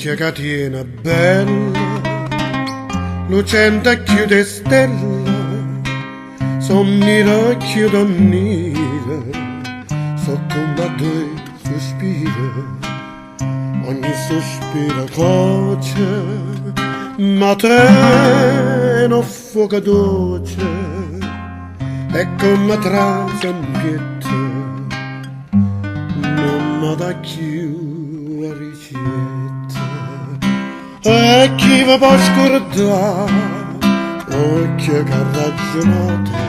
L'uocchie ca tiene bella, lucente cchiù d' 'e stelle, so' nire cchiù d' 'o nniro, so' comm' a duje suspire. Ogni suspiro coce, ma tene 'o ffuoco doce, e comme trase 'mpietto nun me dà cchiù arricietto. E chi ve po' scurdà l'uocchie che arraggiunate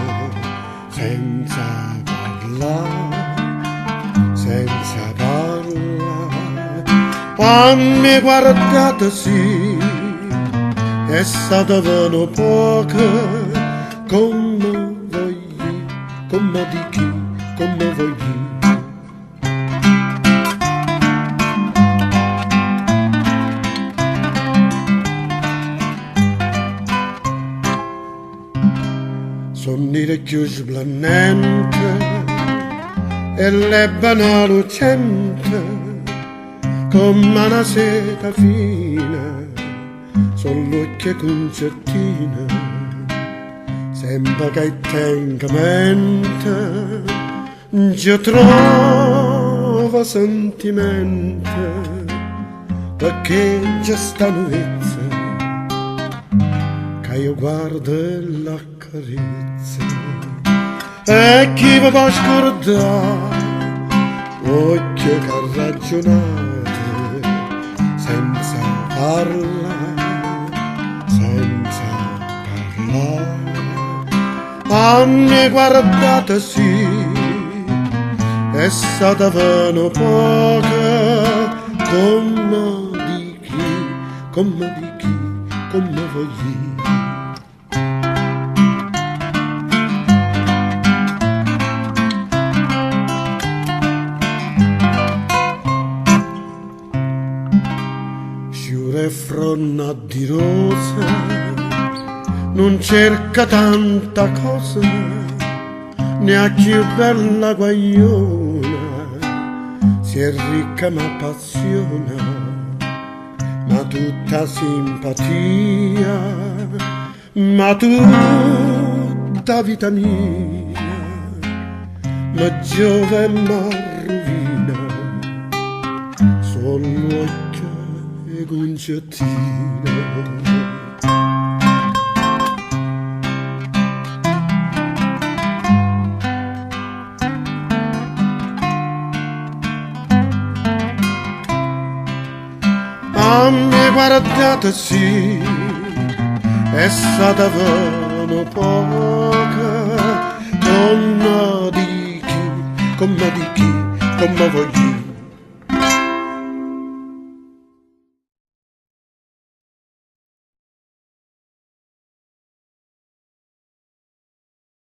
senza parlà, senza parlà. Quann me guardate sì, è stata nu poco comme vogl'i', comme dich'i', comme vogl'i'. So' nire cchiù sblennente 'e ll'ebano lucente, comm'a na seta fina, so' ll'uocchie 'e Cuncettina, sempe ca 'e tengo mente, nce trovo sentimente, pecché nce sta nu vezzo ca io guardo e ll'accarezzo. E chi ve po' scurdà l'uocchie che arraggiunate senza parlà, senza parlà. Quann guardate sì, è stata nu poco comme dich'i', comme dich'i', comme vogl'i'. Sciure e fronna addirosa, nun cerca tanta cosa, né 'a cchiù bella guagliona, si è ricca m'appassiona, ma tutta simpatia, ma tutta 'a vita mia, me giova e m'arruvina, so' ll'uocchie 'e Cuncettina. A me guardate sì, è stata nu poco, comme dich'i', comme dich'i', comme vogl'i'.